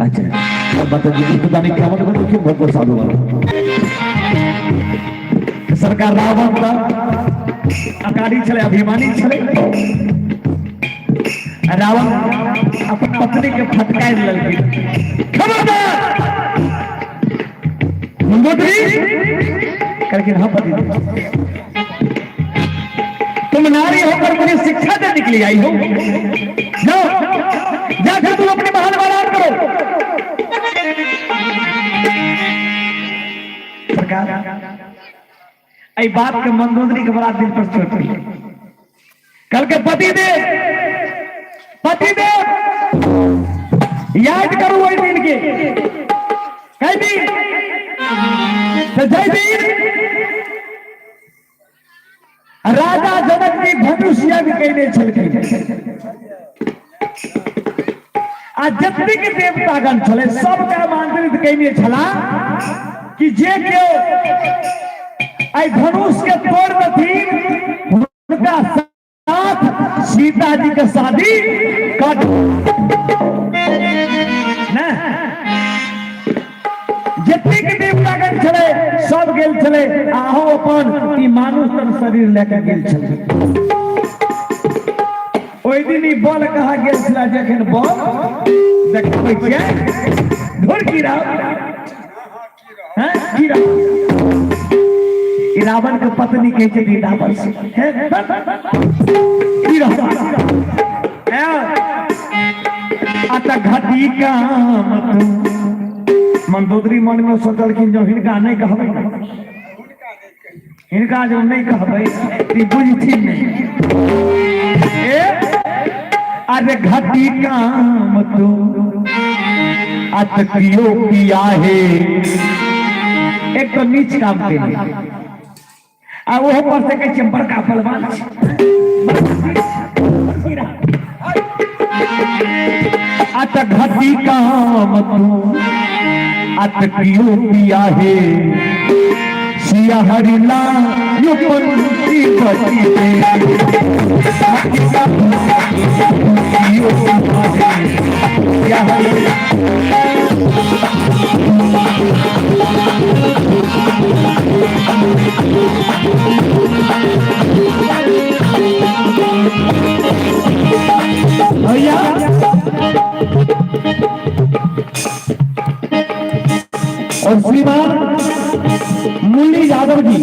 আচ্ছা माता जी एक दानी 51 को देखिए, बहुत बहुत साधुवाद। सरकार रावण का अकारी छले, अभिमानी छले। रावण अपन पत्नी के फटकार लेलखिन, खबरदार मंदोदरी। कहलखिन हाँ पति, तुम नारी होकर मुझे शिक्षा देने के लिए आई हो, जाओ जाकर तुम अपने महल में आराम करो। सरकार एहि बात के मंदोदरी के बड़ा दिल पर चोट भेलै। कल के पति देव, पति देव याद करू ओहि दिन के, कई दिन तो जय दिन राजा जनक जी धनुष यज्ञ कयने छलखिन आ जतेक देवतागण छलै सबके आमंत्रित कयने छला कि जे केओ एहि धनुष के तोड़ देथिन हुनका साथ सीता जी के शादी कर ने। जतेक देवतागण छलै सब गेल छलै, आहो अपन ई मानुष तन शरीर लए के गेल छलै। ओहि दिन ई बल कहाँ गेल छलै? जखन बल देखबै छियै धुर की राम हैं की राम ई रावण के पत्नी कहै छै रावण से हैं की राम अत घटी काम तू। मंदोदरी मन में सोचलखिन जो हिनका नहीं कहबै, हिनका जो नहीं कहबै ई बुझथिन नहीं। ए अरे घटी काम तू अत कियो किया है। एक तो नीच काम के लिए आ ओहो पर से कहै छियै बड़का बलवान छी। अत घटी काम तू अत कियो पिया है, सिया हरिला यो पंथी पति दे। कियो पिया है, सिया हरिला। भैया और श्रीमान मुरली यादव जी,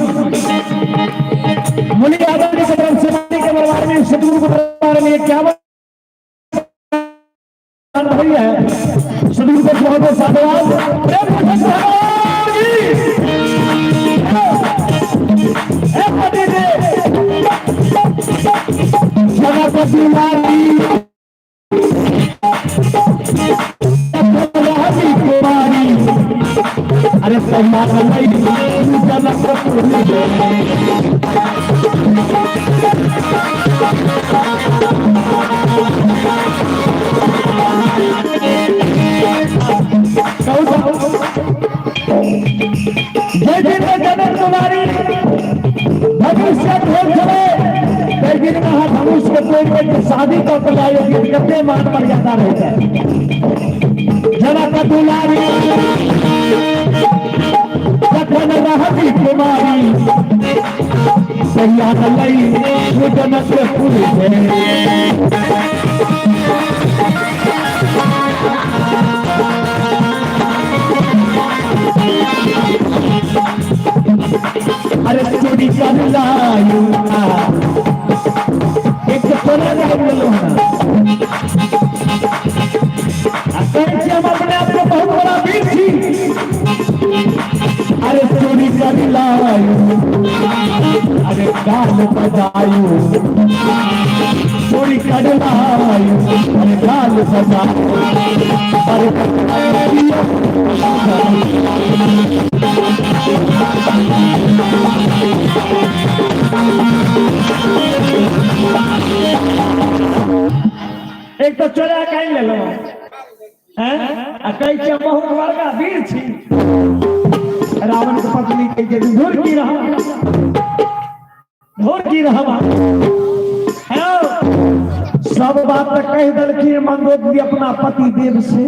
मुरली यादव जी की तरफ से के दरबार में, सदगुरु के दरबार में क्या रही है, सदगुरु को बहुत बहुत साधुवाद। प्रेम से भगवान की। ए पति जी, जनक दुलारी कुमारी, अरे सैया लई जनकपुर। जय दिन में जनक कुमारी धनुष से भेल छलै, तै दिन में अहाँ धनुष के तोड़ि के शादी कऽ के लाइयो कि कते मान मर्यादा रहतै। जनक दुलारी जखन रहती कुमारी, सैया लई जनकपुर से। अरे चोरी कर लायू एक तोरा गाबि लेलहुँ हँ आ कहै छी हम अपने आप के बहुत बड़ा वीर छी। अरे चोरी कर लायू, अरे गाल बजायू, चोरी कर लायू, अरे गाल बजायू, अरे एक तो चोरा के आनि लेलहुँ हैं आ कहै छी हम बहुत बड़का वीर छी। रावण के पत्नी कहै छै धुर की रह, धुर की रहबा। हैं सब बात तऽ कहि देलखिन मंदोदरी अपना पति देव से,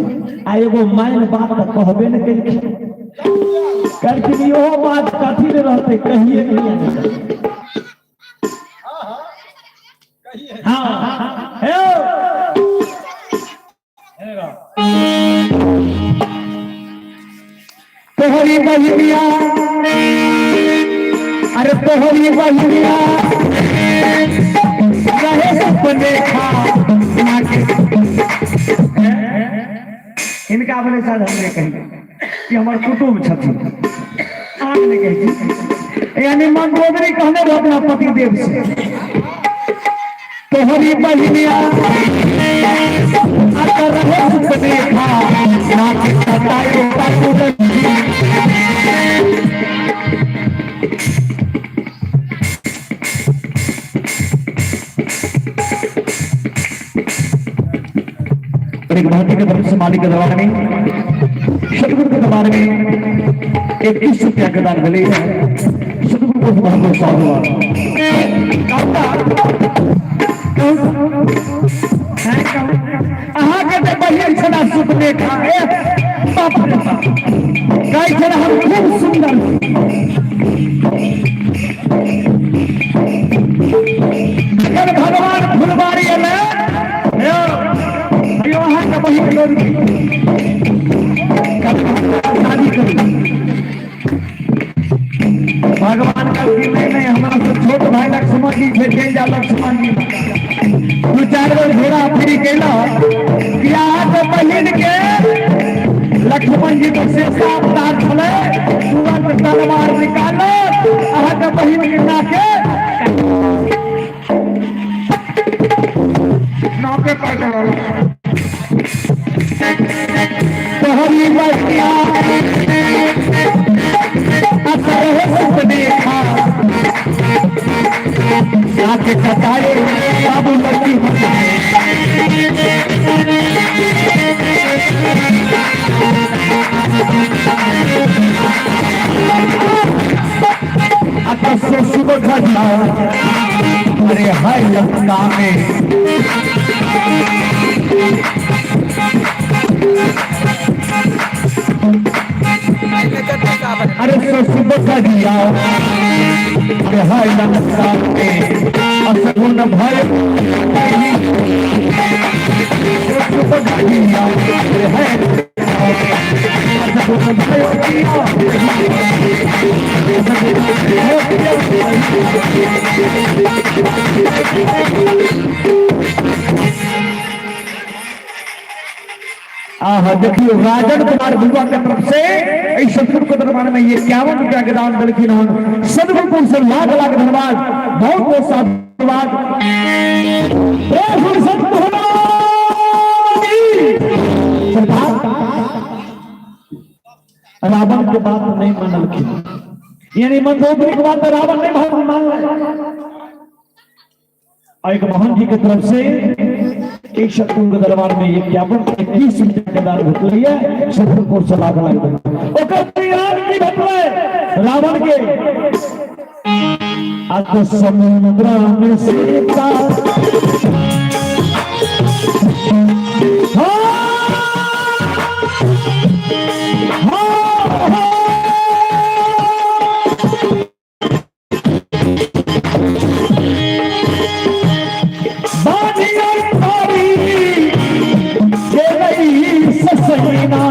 आ एगो माइन बात तऽ कहबे ने केलखिन। कहलखिन इहो बात कथी ने रहतै, कहिए नहीं। हाँ हे तोहरी बहिनिया, अरे तोहरी बहिनिया रहे सपने खा इनका बोले शायद हमने कही कि हमार कुटुम्ब छथिन, अहाँ नहीं कही छी। यानी मंदोदरी कहने रहो अपना पति देव से, तोहरी बहिनिया रहे सपने खा नाक कटाए बाबू लगी। और एक भारती के तरफ से मालिक के दरबार में, सदगुरु के दरबार में 21 रुपया के दान मिले है। सदगुरु को बहुत बहुत साधुवाद। अहाँ के तऽ बहिन छला सुपने खा, ए बाप रे बाप, कहै छला हम खूब सुंदर। जखन भगवान फुलबाड़ी एलै, यौ यौ अहाँके बहिन लोड़की शादी करू। भगवान कहलखिन नहीं नहीं, हमरा से छोट भाई लक्ष्मण जी छै, चलि जा लक्ष्मण जी। दू चारि बेर घोड़ा फ्री केला कि अहाँके बहिन के लक्ष्मण जी के शेषा अवतार छलै, तुरंत तलवार निकालत अहाँके बहिन के नाके नाके काटि लेलक। तोहरी बहिया देखा नाक कटाए बाबू लड़की। अरे हाय लंका में अरे ससुर करिया, अरे हाय लंका में असगुन भय ससुर करिया, अरे हाय असगुन भय आह। देखियो राजन कुमार बुआ के तरफ से इस सदगुरु के दरबार में ये 51 रुपया के दान दिलखिन हन। सदगुरु को से लाख लाख धन्यवाद, बहुत बहुत साधुवाद। प्रेम सतगुरु सरदार रावण के बात नहीं मानलखिन, यानी मंदोदरी के बात रावण नहीं मान। एक मोहन जी के तरफ से एक सदगुरु के दरबार में ये 51 21 रुपया के दान भेटलै है। सदगुरु को से लाख लाख धन्यवाद। ओकर परिणाम की भेटलै रावण के? अत समुद्र में सीता हाँ हाँ हाँ बानिया तारी गेलै ससैना,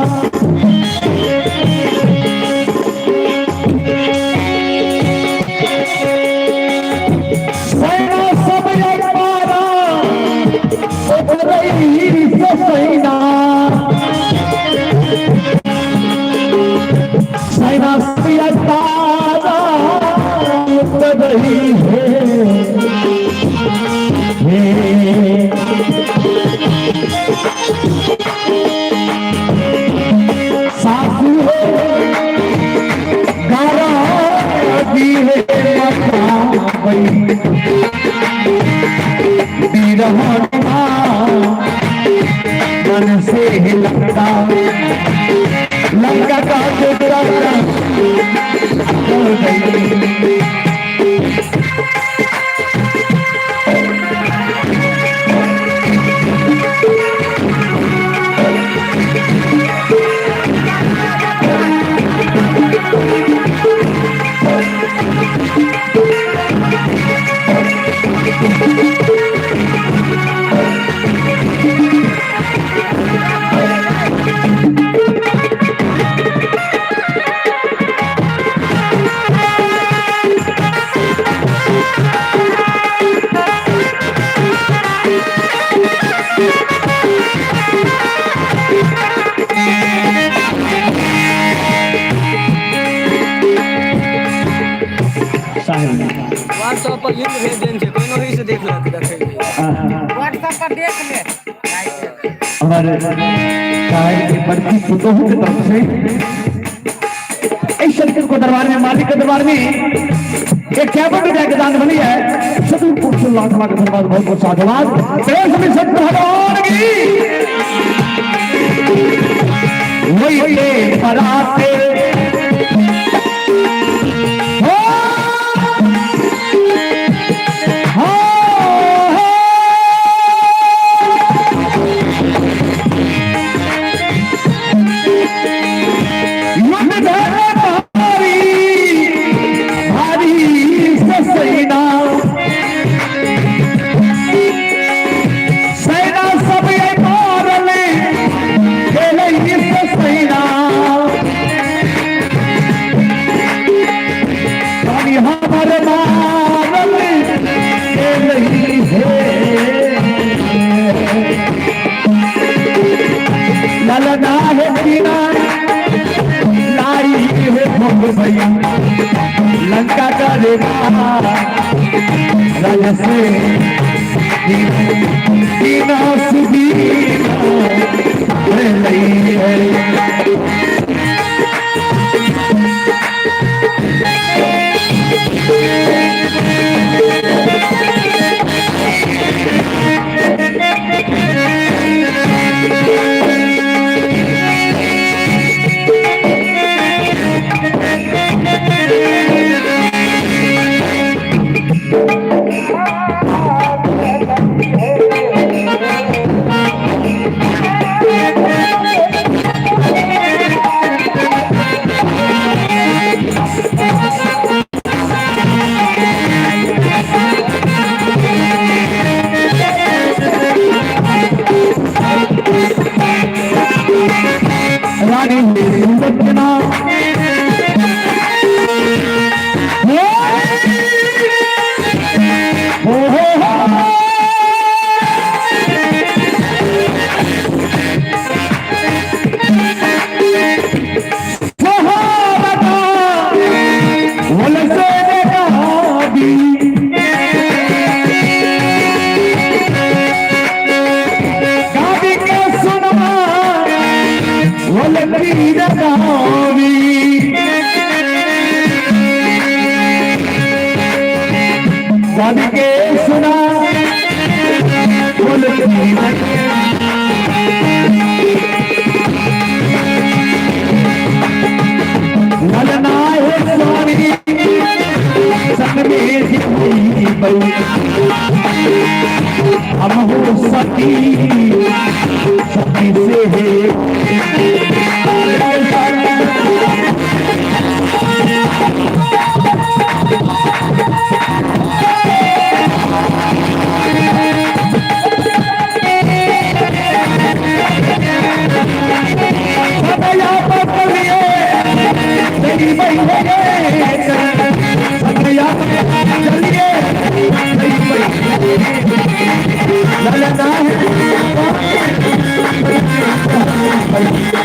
सैना सब पारा उतरै ससैना, सैना सब पारा उतरै हे हे। सासू हो गारा दी है मकाबई वीर हनुमान मन से लंका लंका का टुकड़ा हो गई। व्हाट्सएप पर लिंक भेज देने छै, कोनो ही से देख लेत देखै के। व्हाट्सएप पर देख ले। हमारे साहिब के बड़की पुतोहू के तरफ से इस शंकर को दरबार में, मालिक के दरबार में 51 रुपया के दान बनी है। सभी पुरुष लाख लाख धन्यवाद, बहुत बहुत साधुवाद। देश में सत्य भगवान की वही पराते हो, हो, हो। युद्ध भारी भारी सैना, सैना सब मारले सैना, रानी हमर मारल हे। ललना है दीना लाई है भोग लंका करेगा से दीना सुदीना है। रानी सुदक्षिणा हो हो हो। सहाबता वलसे गादी गादी के सुना वलती गावी, गादी के सुना वलती ललना है स्वामी संग में बई, हम हो सती सती से है। सदैया पकड़िए तेरी बई है, सदैया चलिए तेरी बई ललना है।